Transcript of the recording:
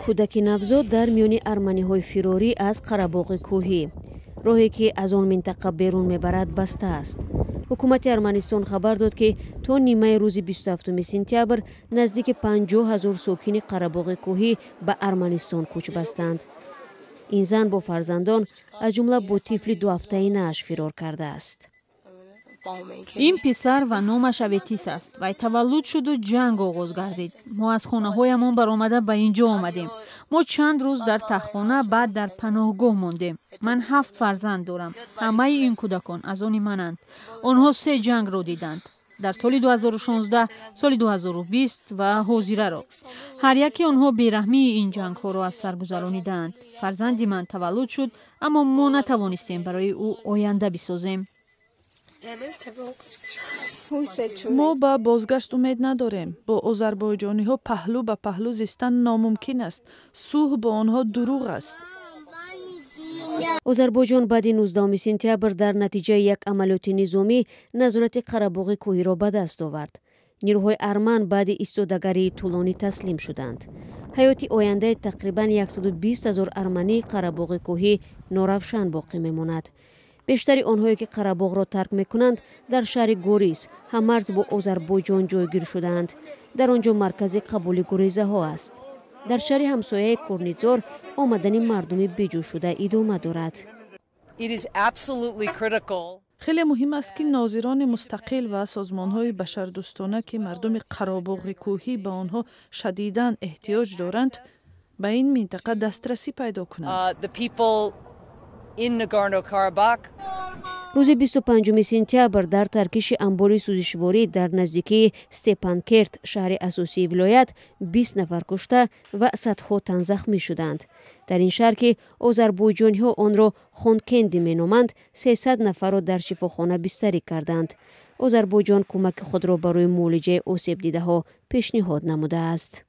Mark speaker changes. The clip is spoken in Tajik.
Speaker 1: Кӯдаки навзод дар миёни арманиҳои фирорӣ аз Қарабоғи Кӯҳӣ. Роҳе, ки аз он минтақа берун мебарад, баста аст. Ҳукумати Арманистон хабар дод, ки то нимаи рӯзи 27 сентябр наздики 50 000 сокини Қарабоғи Кӯҳӣ ба Арманистон кӯч бастанд. Ин зан бо фарзандон, аз ҷумла бо тифли дуҳафтаинааш, фирор кардааст.
Speaker 2: Ин писар ва номаш Аветис аст. Вай таваллуд шуду ҷанг оғоз гардид. Мо аз хонаҳоямон баромада ба ин ҷо омадем. Мо чанд рӯз дар таххона, баъд дар паноҳгоҳ мондем. Ман ҳафт фарзанд дорам. Ҳамаи ин кӯдакон аз они мананд. Онҳо се ҷангро диданд: дар соли 2016, соли 2020 ва ҳозираро. Ҳар яке онҳо бераҳмии ин ҷангҳоро аз сар гузаронидаанд. Фарзанди ман таваллуд шуд, аммо мо натавонистем барои ӯ оянда бисозем.
Speaker 3: Мо ба бозгашт умед надорем. Бо озарбойҷониҳо паҳлӯ ба паҳлӯ зистан номумкин аст. Сулҳ бо онҳо дурӯғ аст.
Speaker 1: Озарбойҷон баъди 19 сентябр дар натиҷаи як амалиёти низомӣ назорати Қарабоғи Кӯҳиро ба даст овард. Нирӯҳои арман баъди истодагарии тӯлонӣ таслим шуданд. Ҳаёти ояндаи тақрибан 120 000 армании Қарабоғи Кӯҳӣ норавшан боқӣ мемонад. Бештари онҳое, ки Қарабоғро тарк мекунанд, дар шаҳри Горис, ҳаммарз бо Озарбойҷон, ҷойгир шудаанд. Дар он ҷо маркази қабули гурезаҳо аст. Дар шаҳри ҳамсояи Курнидзор омадани мардуми беҷӯшуда идома дорад.
Speaker 3: Хеле муҳим аст, ки нозирони мустақил ва созмонҳои башардӯстона, ки мардуми Қаробоғи Кӯҳӣ ба онҳо шадидан эҳтиёҷ доранд, ба ин минтақа дастрасӣ пайдо кунанд.
Speaker 1: Рӯзи 25 сентябр дар таркиши амбори сӯзишворӣ дар наздикии Степанкерт, шаҳри асосии вилоят, 20 нафар кушта ва садҳо тан захмӣ шуданд. Дар ин шаҳр, ки озарбойҷониҳо онро Хонкенди меноманд, 300 нафарро дар шифохона бистарӣ карданд. Озарбойҷон кӯмаки худро барои муолиҷаи осебдидаҳо пешниҳод намудааст.